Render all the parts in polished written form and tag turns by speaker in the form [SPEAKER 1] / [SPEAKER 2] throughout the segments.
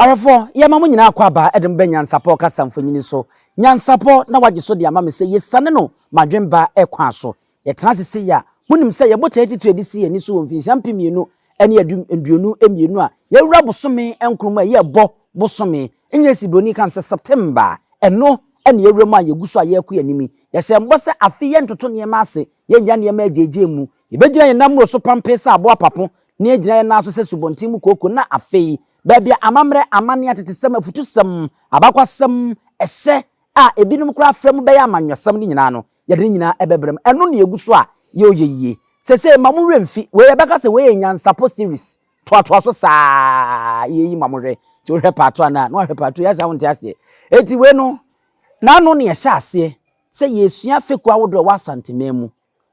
[SPEAKER 1] Ahwɛfoɔ, yɛma mo nyinaa akwaaba de mo ba Nyansapɔ kasa mfonini so. Nyansapɔ na wagye so de ama me sɛ yɛsiane no m'adwenba kwan so. Yɛtena ase sei a, monim sɛ yɛn botaeɛ titire a yɛde si yɛn ani so wɔ mfinhyia 2022 a yɛawura bosome nkron mu a ɛyɛ ɛbɔ bosome, Engiresi buroni ka no sɛ September, ɛno na yɛawura mu a yɛgu so a yɛrekɔ yɛn anim yi. Yɛhyɛ bɔ sɛ afe yi yɛntoto nneɛma ase, yɛnnya nneɛma agyeegyee mu, yɛbɛgyina yɛn nan mmoro so pampee sɛ aboa papo, na yɛagyina yɛn nan so sɛ subɔnten mu kooko na afei, baabi a amammerɛ, amanne, atetesɛm, afutusɛm, abakwasɛm, ɛhyɛ a ebinom koraa frɛ mu bɛyɛ amanyɔsɛm no nyinaa no, yɛde ne nyinaa bɛbrɛ mo. Ɛno na yɛgu so a yɛreyɛ yie. Seesei mma mo werɛ mfi wei, yɛbɛka sɛ wei yɛ nyansapɔ series, toatoa so saa yɛyi ma mohwɛ. Nti wohwɛ part one a, na wahwɛ part two, yɛ saa wonte aseɛ. Enti wei no, n'ano na yɛhyɛ aseɛ sɛ yɛresua fekuo ahodoɔ a ɛwɔ Asanteman mu.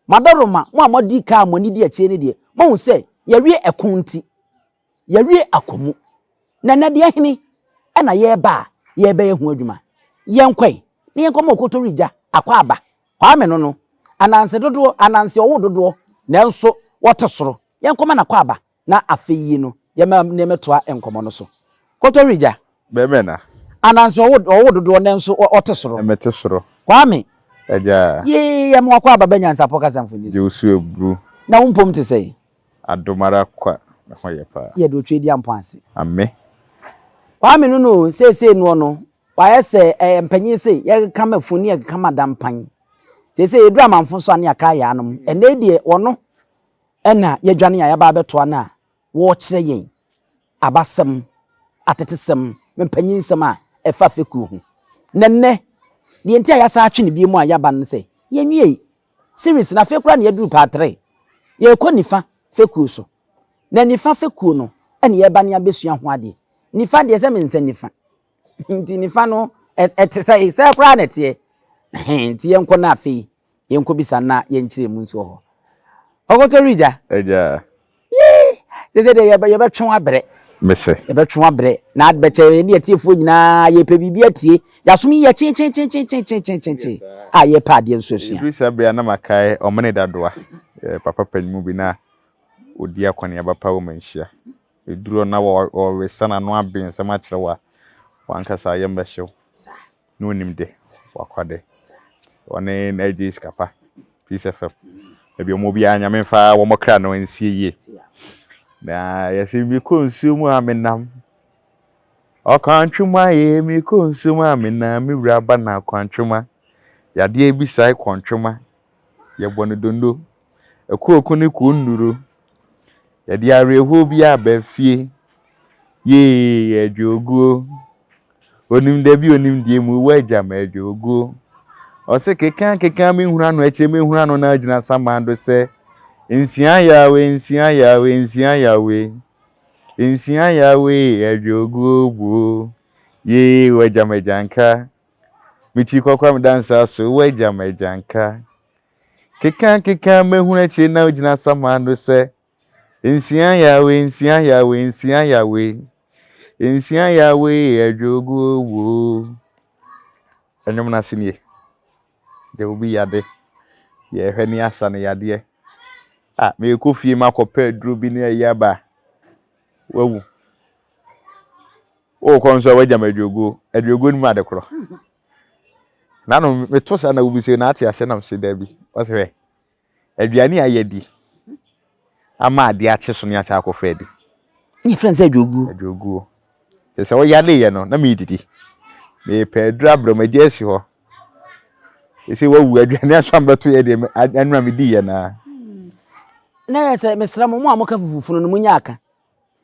[SPEAKER 1] Madaroma, mo a moadi kan a mo ani di akyire no deɛ, moahu sɛ yɛawie ɛko nti, yɛawie akɔ mu. Na ɛnnɛ deɛ hene na yɛreba a yɛrebɛyɛ ho adwuma? Yɛnkɔe na yɛnkɔma Okotoregya akwaaba, Kwame no no, ananse dodoɔ, ananse ɔwo dodoɔ, nanso wɔte soro. Yɛnkɔma no akwaaba na afei yi no yɛma nneɛma toa nkɔmmɔ no so. Kotoregya.
[SPEAKER 2] Bɛmɛ na.
[SPEAKER 1] Ananse ɔwo ɔwo dodoɔ nanso ɔte soro.
[SPEAKER 2] Mete soro.
[SPEAKER 1] Kwame.
[SPEAKER 2] Agya.
[SPEAKER 1] Yee, yɛma w'akwaaba ba nyansapɔ kasa mfonyin so.
[SPEAKER 2] Gye wo so aburu.
[SPEAKER 1] Na wo mpom te sɛn?
[SPEAKER 2] Adom ara kwa me ho yɛ paa.
[SPEAKER 1] Yɛde otwa adi ampɔn ase.
[SPEAKER 2] Ame.
[SPEAKER 1] Kwame no no seesei noɔ no wayɛ sɛ ɛɛ mpanyin se yɛkeka ma funu ne yɛkeka ma dampan. Seesei yɛduru amanfo so a ne yɛaka ayɛ anom. Ɛnnɛ yi deɛ ɔno ɛna yɛadwane a yɛaba abɛtoa no a wɔrekyerɛ yɛn abasɛm, atetesɛm, mpanyinsɛm a ɛfa fekuo ho. Na nnɛ deɛ nti a yɛasan atwe no bio mu a yɛaba no ne sɛ yɛnwiei Series no, afei koraa na yɛaduru part 3. Yɛrekɔ nifa fekuo so. Na nifa fekuo no na yɛreba ne abɛsua ho adeɛ. Nifa deɛ sɛ mensa nifa. Nti nifa no ɛte sɛ sɛ koraa na ɛteɛ. Nti yɛnkɔ na afei yɛnkɔ bisa na yɛnkyerɛ mu nso wɔ hɔ. Ɔkɔtɔ rigya.
[SPEAKER 2] Agya.
[SPEAKER 1] Yee! Sese deɛ yɛbɛ yɛbɛtwe wo abrɛ.
[SPEAKER 2] Mese.
[SPEAKER 1] Yɛbɛtwe wo abrɛ. Na bɛkyɛ yɛne atiefoɔ nyinaa yɛpɛ biribi atie. Yɛasom yi yɛ kyenkyenkyenkyenkyenkyenkyen a yɛpɛ adeɛ nso asua.
[SPEAKER 2] Ɛduru saa berɛ a na makae Ɔmene Dadoa, yɛ papa panin bi na ɔdi akɔneaba pa wɔ Manhyia. Ɛduru hɔ na ɔresa n'ano abe nsɛm akyerɛ wo a, w'ankasa yam bɛhye wo. Na ɔnim de, wakwa de. Ɔne n'agye sika pa. Peace FM. Baabi ɔmo biara Nyame mfa wɔn kra no nsie yie. Na yɛsɛ mekɔ nsuo mu a menam. Ɔkwantwoma ye mekɔ nsuo mu a menam me wura ba na kwantwoma. Yadeɛ bi sae kɔntwoma. Yɛbɔ no dondo. Ɛkooko ne koo nnuro. Yɛde awerɛhoɔ bi aba fie. Yee adwoguo. Onim dabi onim deɛ mu w'agya ma adwoguo. Ɔse keka keka me hunu ano akyire me hunu ano na agyina saman do sɛ nsia yawe nsia yawe nsia yawe nsia yawe adwoguo buo yee w'agya ma agyanka mekyi kɔkora me dansa so w'agya ma agyanka keka keka me hunu akyire na ogyina saman do sɛ Nsia Yahweh, nsia Yahweh, nsia Yahweh, nsia Yahweh, adwoguo wuo. Ɛnwom no ase nie. Deɛ obi yade, yɛhwɛ ne asa no yadeɛ. Ah, merekɔ fie makɔpɛ aduro bi ne ayi aba. Wawu. Wokɔ nso a wagya me adwoguo. Adwoguo no mu ade korɔ. Nano meto saa na wobisɛ na ate ase nam se daabi. Ɔsɛ hwɛ. Aduane a yɛadi ama adeɛ akye so ne asan akɔfa adi.
[SPEAKER 1] Ne yɛfrɛ no sɛ adwoguo.
[SPEAKER 2] Adwoguo. Te sɛ woyareeɛ no, na meredidi. Mepɛ aduru abrɛ mu, agya asi hɔ. Ɛsɛ wawu aduane aso ambɛto yɛ deɛ ɛno a mediiɛ naa.
[SPEAKER 1] Na yɛ sɛ mesrɛ mo, mo a moka fufufunu no, monyɛ aka.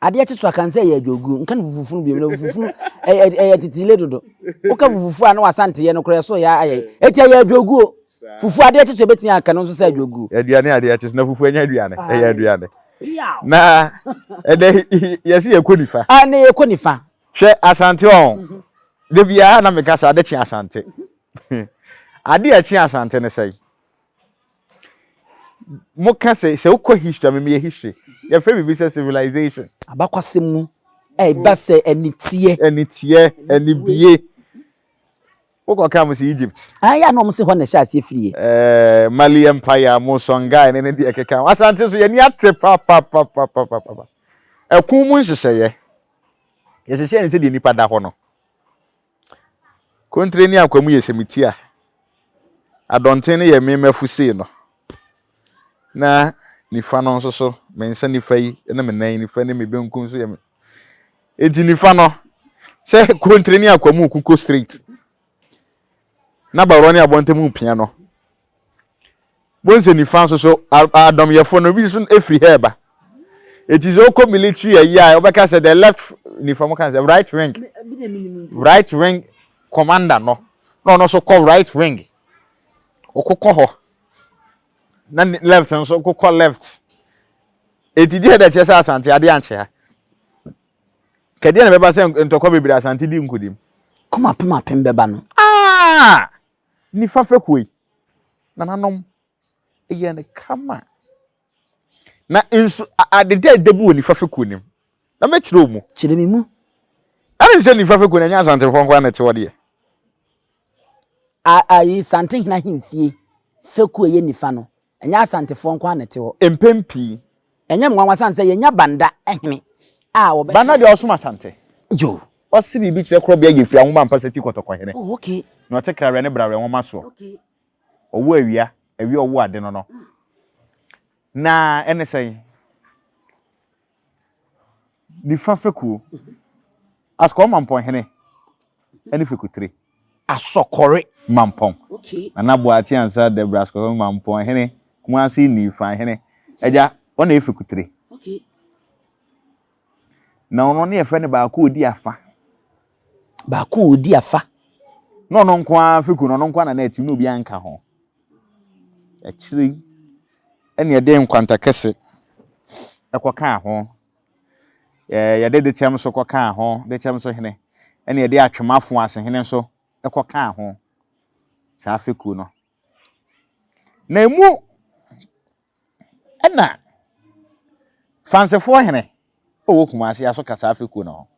[SPEAKER 1] Adeɛ kye so a, kan sɛ ɛyɛ adwoguo. Nka no fufufunu bio, na fufufunu ɛyɛ ɛyɛ titile dodo. Woka fufufu a na wasanteyɛ no koraa ɛso yɛ ayɛ. Eti ɛyɛ adwoguo. Fufu adeɛ kye so ebetumi aka no nso sɛ adwoguo.
[SPEAKER 2] Aduane adeɛ kye so na fufu ɛnyɛ aduane, ɛyɛ aduane. Na ɛnɛ yɛsi yɛkɔ nifa.
[SPEAKER 1] Ah, ne yɛkɔ nifa.
[SPEAKER 2] Hwɛ Asante ɔn. Da biara na meka sɛ ade kye Asante. Ade a ɛkye Asante ne sɛn? Moka sɛ sɛ wokɔ history a memeyɛ history yɛfrɛ biribi sɛ civilization.
[SPEAKER 1] Abakwasɛm mu ɛba sɛ aniteɛ.
[SPEAKER 2] Aniteɛ, anibie. Wokɔka mo sɛ Egypt.
[SPEAKER 1] Ayɛ a na wɔn se hɔ na ɛhyɛ aseɛ firiɛ.
[SPEAKER 2] Ɛɛ Mali Empire mo Songhai ne ne deɛ ɛkeka ho. Asante nso yɛn ani ate papapapapapa. Ɛko mu nhyehyɛeɛ. Yɛhyehyɛɛ no sɛdeɛ nnipa da hɔ no. Kontire ne akwamu yɛ sɛmitia. Adɔnten no yɛ me mmafu sei no. Na nifa no nso so, me nsa nifa yi ne me nan nifa ne me benkum nso yɛ me. Enti nifa no, sɛ kontire ne akwamu koko straight. Na baworɔ ne abɔnten pia no. Bohu sɛ nifa nso so adɔmyɛfoɔ no bi nso firi ha ɛba. Eti sɛ wokɔ military ayi a wɔbɛka sɛ the left nifa mo ka sɛ right wing right wing commander no na ɔno nso kɔ right wing ɔkokɔ hɔ na left nso kokɔ left. Eti deɛ ɛda kyerɛ sɛ Asante adeɛ ankye ha. Kɛdeɛ na bɛba sɛ ntɔkwa bebree Asante di nkonim.
[SPEAKER 1] Kɔm apem apem bɛba no.
[SPEAKER 2] Ah! Nifa fekuo yi. Nananom yɛ no kama. Na nso ade dɛɛdɛ bi wɔ nifa fekuo no mu. Na mɛkyerɛ wo mu.
[SPEAKER 1] Kyerɛ me mu.
[SPEAKER 2] Ɛne sɛ nifa fekuo no ɛnyɛ Asantefoɔ nko ara na ɛte hɔ deɛ.
[SPEAKER 1] A ayi Santehene ahemfie fekuo ɛyɛ nifa no, ɛnyɛ Asantefoɔ nko ara na ɛte hɔ.
[SPEAKER 2] Mpɛn pii.
[SPEAKER 1] Ɛnyɛ me nwanwa sane sɛ yɛnya Banda hene a wɔbɛhwɛ.
[SPEAKER 2] Banda deɛ ɔsom Asante.
[SPEAKER 1] Yo.
[SPEAKER 2] Ɔse biribi kyerɛ korɔbea yɛ firi ahoma mpasa ti kɔtɔkɔ hene.
[SPEAKER 1] Oh okay.
[SPEAKER 2] Na ɔte krawerɛ ne brawerɛ nwoma soɔ.
[SPEAKER 1] Okay.
[SPEAKER 2] Ɔwo awia, awia ɔwo ade no no. Na ɛne sɛn? Nifa fekuo. Asukɔɔ Mampɔn hene ɛne fekutire.
[SPEAKER 1] Asɔkɔre.
[SPEAKER 2] Mampɔn.
[SPEAKER 1] Okay.
[SPEAKER 2] Nana Boakye Ansah Debra Asukɔɔ Mampɔn hene, Kumasi Nifa hene. Agya, ɔna yɛ fekutire.
[SPEAKER 1] Okay.
[SPEAKER 2] Na ɔno ne yɛfrɛ no baako odi afa.
[SPEAKER 1] Baako odi afa.
[SPEAKER 2] Na ɔno nko ara fekuo no, ɔno nko ara na na ɛtim na obiara nka ho. Akyire yi ɛna yɛde nkwanta kɛse ɛkɔkaa ho. Yɛde dekyɛm nso kɔkaa ho, dekyɛm nso hene. Ɛna yɛde atwemafo ase hene nso ɛkɔkaa ho. Saa fekuo no. Na emu ɛna Fansefoɔ hene ɔwɔ Kumasi aso ka saa fekuo no ho.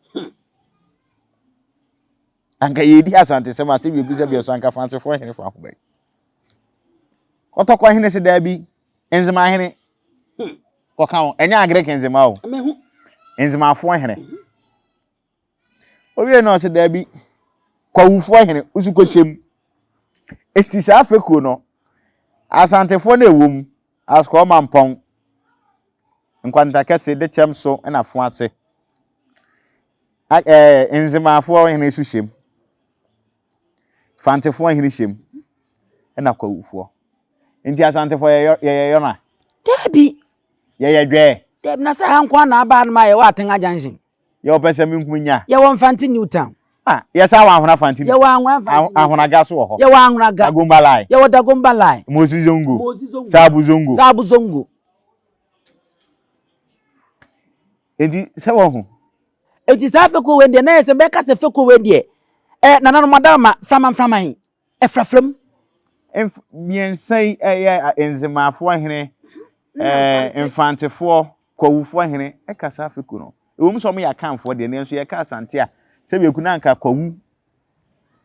[SPEAKER 2] Anka yɛredi Asantesɛm a sɛ wie gu sɛ bia so anka Fansefoɔ hene fa ho bɛn. Kɔtɔkɔ hene se daabi, Nzema hene kɔka ho. Ɛnyɛ Agric Nzema o. Nzemafoɔ hene. Owie na ɔse daabi, Kwawufoɔ hene nso kɔhyɛ mu. Enti saa fekuo no, Asantefoɔ no ɛwɔ mu, Askɔɔ Mampɔn, Nkwanta Kɛse, Dekyɛm so na Foase. Ɛɛ Nzemafoɔ hene nso hyɛ mu. Fantefoɔ hene hyɛ mu ɛna Kwawufoɔ. Nti Asantefoɔ yɛyɛ yɛyɛ yɔna?
[SPEAKER 1] Daabi.
[SPEAKER 2] Yɛyɛ dwɛɛ.
[SPEAKER 1] Daabi na sɛ ha nko ara na aba hanom a yɛwɔ Atenga Junction.
[SPEAKER 2] Yɛwɔ pɛsɛmenkum nya.
[SPEAKER 1] Yɛwɔ Mfante New Town.
[SPEAKER 2] Ah, yɛsan wɔ Ahona Fante.
[SPEAKER 1] Yɛwɔ Ahona Fante.
[SPEAKER 2] Ahonaga so wɔ hɔ.
[SPEAKER 1] Yɛwɔ Ahonaga.
[SPEAKER 2] Dagomba Line.
[SPEAKER 1] Yɛwɔ Dagomba Line.
[SPEAKER 2] Mosi Zongo.
[SPEAKER 1] Mosi Zongo.
[SPEAKER 2] Saabu Zongo.
[SPEAKER 1] Saabu Zongo.
[SPEAKER 2] Enti sɛ wɔho.
[SPEAKER 1] Enti saa fekuo wei deɛ na yɛ sɛ bɛka sɛ fekuo wei deɛ ɛ nananom adaama mframa mframa he ɛfrafra mu.
[SPEAKER 2] Mf mmiɛnsa yi ɛyɛ Nzemafoɔ hene, ɛɛ Mfantefoɔ, Kwawufoɔ hene ɛka saa fekuo no. Ɛwɔ mu sɛ wɔyɛ Akanfoɔ deɛ nanso yɛka Asante a sɛbi na anka Kwawu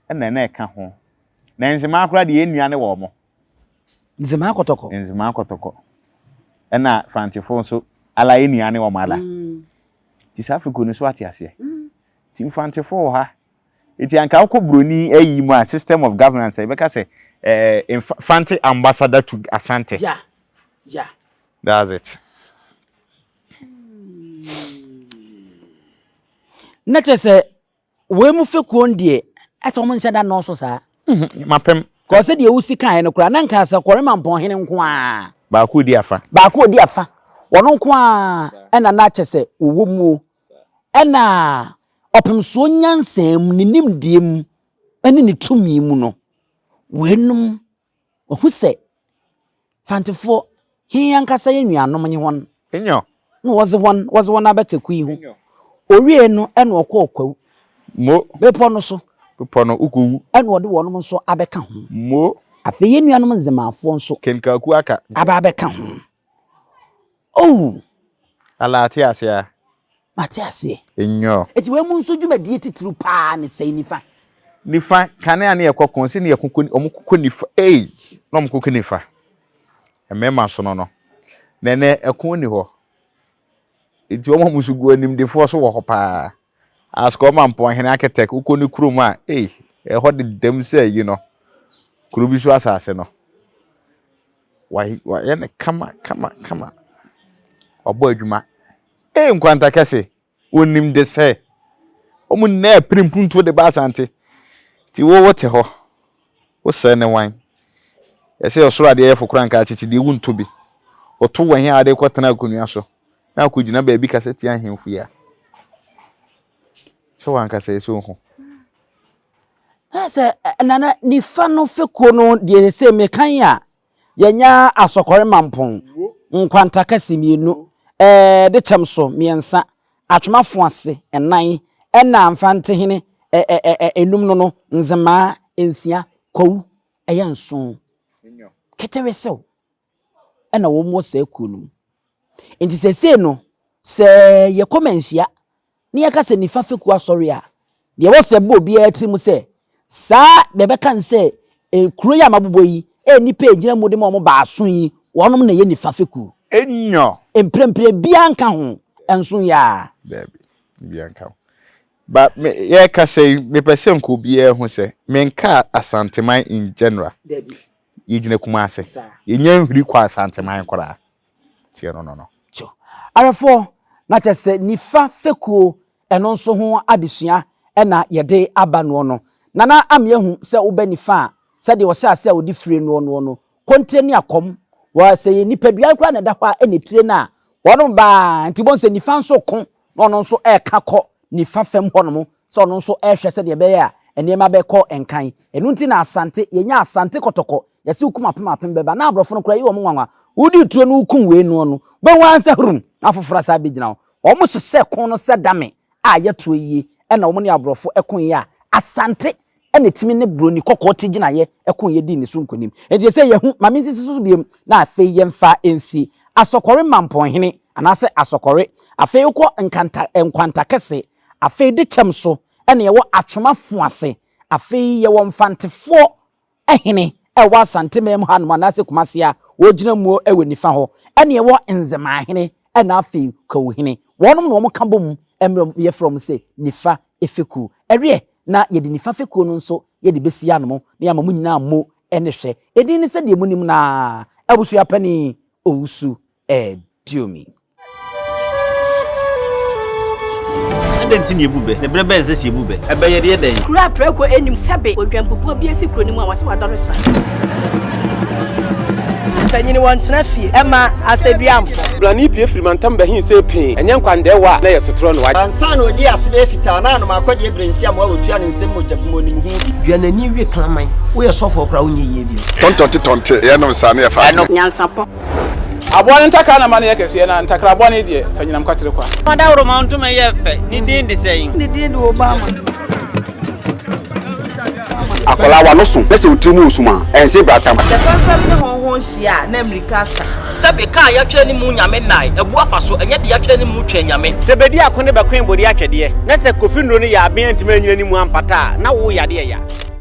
[SPEAKER 2] ɛna na ɛka ho. Na Nzemaa koraa deɛ yɛn nua ne wɔn.
[SPEAKER 1] Nzemaa Kɔtɔkɔ.
[SPEAKER 2] Nzemaa Kɔtɔkɔ. Ɛna Fantefo nso ala yɛn nua ne wɔn ala. Nti saa fekuo no so ate aseɛ. Nti Mfantefo wɔ ha. Nti anka wokɔ buroni ayi mu a system of governance a yɛbɛka sɛ eh, Fante ambassador to Asante.
[SPEAKER 1] Yeah. Yeah.
[SPEAKER 2] That's it.
[SPEAKER 1] Na kyerɛ sɛ Wei mu fekuo no deɛ, ɛsɛ wɔn nhyɛ da nnɔɔso saa.
[SPEAKER 2] Mapem.
[SPEAKER 1] Kɔɔ sɛ deɛ wosi kaeɛ no koraa, na nka sɛ Kɔrema Mpɔnhene nko ara.
[SPEAKER 2] Baako redi afa.
[SPEAKER 1] Baako redi afa. Wɔn nko ara ɛna na kyɛ sɛ wɔwɔ muo. Ɛna ɔpemsoɔ nyansa mu, ne nimdeɛ mu, ɛne ne tumi mu no, weinom Wahu sɛ Fantefoɔ, hɛn ankasa yɛ nuanom nye hɔn,
[SPEAKER 2] Nyew.
[SPEAKER 1] na wɔdze hɔn wɔdze hɔn abɛka kuw yi ho.
[SPEAKER 2] Nyew.
[SPEAKER 1] Owiei no na ɔkɔɔ Kwawu
[SPEAKER 2] Mo.
[SPEAKER 1] bepɔ no so.
[SPEAKER 2] Bepɔ no, wokɔwu.
[SPEAKER 1] Na ɔde wɔnom nso abɛka ho.
[SPEAKER 2] Mo.
[SPEAKER 1] Afei yɛn nuanom Nzemaafoɔ nso.
[SPEAKER 2] Kenkaku aka.
[SPEAKER 1] Aba abɛka ho. Oh!
[SPEAKER 2] Allah ate aseɛ a.
[SPEAKER 1] Mate aseɛ.
[SPEAKER 2] Nyɔ.
[SPEAKER 1] Enti wei mu nso dwumadie titiriw paa ne sɛn nifa?
[SPEAKER 2] Nifa, kane a ne yɛkɔ ko, sɛ ne yɛko kɔ, wɔn kɔ nifa, ei, na wɔn kɔ nifa. Mmarima sono no. Na ɛnɛ ɛko ni hɔ. Enti wɔn a wɔn so gu animdefoɔ so wɔ hɔ paa. Ask ɔma mpɔnhene architect wokɔ ne kurom a ei ɛhɔ dedam sɛ ayi no kuro bi so asase no wayɛ no kama kama kama wabɔ adwuma ei nkwanta kɛse wɔnim de sɛ wɔn nyinaa pere mpuntuo de ba asante nti wo wote hɔ wosɛe ne wan ɛsɛ ɔsoro adeɛ yɛfo koraa nka akyekye deɛ wonto bi wɔto wɔn he a wɔde kɔtena akonnwa so na akɔgyina baabi kasa tia ahemfo yi a, sɛ wankasa yi sɛ ohu.
[SPEAKER 1] Na sɛ nana nifa no fekuo no deɛ sɛ mekan a yɛnya asɔkɔre mampɔn nkwanta kɛse mmienu ɛɛ de kyɛm so mmiɛnsa atwomafo ase nnan ɛna mfantehene ɛ ɛ enum no no nzemaa nsia kwawu ɛyɛ nson ketewesew na wɔwɔ saa kuo no mu. Nti seesei no, sɛ yɛkɔ manhyia na yɛka sɛ Nifa Fekuo Asɔre a, deɛ ɛwɔ sɛ ɛbɔ obiara tiri mu sɛ, saa deɛ ɛbɛka ne sɛ kuro yi a mabobɔ yi, nnipa a ɛgyina mu de ma wɔn baason yi, wɔnom na ɛyɛ Nifa Fekuo.
[SPEAKER 2] Enyɔ.
[SPEAKER 1] Mprempren biara nka ho, nso yi ara.
[SPEAKER 2] Daabi, biara nka ho. Ba me yɛrekasa yi, mepɛ sɛ nka obiara hu sɛ menkaa Asanteman in general.
[SPEAKER 1] Daabi.
[SPEAKER 2] Yɛgyina Kumase. Yɛnya nhwiri kɔ Asanteman koraa. Nti ɛno no no.
[SPEAKER 1] Kyo. Awerɛfoɔ, na kyerɛ sɛ nifa fekuo ɛno nso ho adesua na yɛde aba noɔ no. Nana Ameahu sɛ woba nifa a, sɛdeɛ ɔhyɛ aseɛ a ɔde fire noɔ noɔ no, kontire ne akɔm, wɔ sɛ yɛ nipadua no koraa na ɛda hɔ a ɛna etire no a, wɔnom baa, nti wobɛhu sɛ nifa nso ko na ɔno nso reka kɔ nifa fam hɔnom sɛ ɔno nso rehwɛ sɛdeɛ ɛbɛyɛ a nneɛma bɛkɔ nkan. Ɛno nti na Asante, yɛnya Asante kɔtɔkɔ, yɛse wokum apem apem bɛba, na aborɔfo no koraa yi wɔn nwanwa. Wodi tuo no wokum wei noɔ no, wobɛhu ara sɛ hrum, na afoforɔ asan abɛgyina hɔ. Wɔhyehyɛɛ ko no sɛ dame a yɛtoɔ yie na wɔn ne aborɔfo koeɛ a, Asante na ɛtumi ne buroni kɔkɔɔ te gyinaeɛ koeɛ dii ne so nkonim. Enti ɛsɛ yɛhu, ma mensisi so biom na afei yɛmfa nsi Asɔkɔre Mampɔnhene anaasɛ Asɔkɔre. Afei wokɔ Nkanta, Nkwanta Kɛse, afei Dekyɛm so na yɛwɔ Atwoma Foase, afei yɛwɔ Mfantefoɔ hene a ɛwɔ Asante man mu hanom anaasɛ Kumase a wɔgyina muo wɔ nifa hɔ, ɛne ɛwɔ Nzemaahene ɛna afei Kawuhene. Wɔnom na wɔn ka bɔ mu mmerɛ yɛfrɛ wɔn sɛ Nifa Fekuo. Ɛweɛ na yɛde Nifa Fekuo no nso yɛde bɛsi anom na yɛama mo nyinaa mo ne hwɛ. Edin ne sɛdeɛ monim no ara, Abusua Panin Owusu Aduomi.
[SPEAKER 3] Adɛn nti na yebu bɛ? Na bere bɛn na ɛsɛ sɛ yebu bɛ? Ɛbɛ yɛde yɛ dɛn?
[SPEAKER 4] Kuro a prako nnim sɛbe odwanbubuo bi asi kuro no mu a wɔse wadɔre sran.
[SPEAKER 5] Mpanyini wɔntena fie ɛma asɛduamfo.
[SPEAKER 6] Blani pue firi mantam bɛhe see pee, ɛnyɛ nkwandɛɛwa a na ɛyɛ sotorɔ no wa.
[SPEAKER 7] Ansa na ɔdii ase bɛyɛ fitaa na anom akɔdeɛ berɛ nsi amoa wɔtua ne nsam mogya bu mu ɔnim ho bi.
[SPEAKER 8] Dua n'ani we kraman. Woyɛ sɔfoɔ koraa wonyɛ yie bio.
[SPEAKER 9] Tɔntɔnte tɔnte yɛnom saa ne yɛfa adeɛ.
[SPEAKER 4] Nyansapɔ.
[SPEAKER 6] Aboa no ntakra na ma no yɛ kɛseɛ, na ntakra bɔne deɛ, fa nyinam kwatere kwa.
[SPEAKER 10] Ɔdawuroma ntoma yɛ fɛ, ne din de sɛn?
[SPEAKER 11] Ne din de Obama.
[SPEAKER 12] Akwadaa w'ano so na sɛ wo tiri mu resum a, ɛnse bratam.
[SPEAKER 13] Sɛ fɛmfɛm ne hɔnhɔn hyia a, na mmirika asa.
[SPEAKER 14] Sɛbe ka a yɛatwerɛ ne mu Nyame nnae, abu afa so, ɛnyɛ deɛ yɛatwerɛ ne mu Twɛn Nyame.
[SPEAKER 10] Sɛ bedi ako ne bɛkoe bode atwɛdeɛ, na sɛ Kofi nnuro no yɛ aben antumi anyina ne mu ampata a, na wo yadeɛ ya.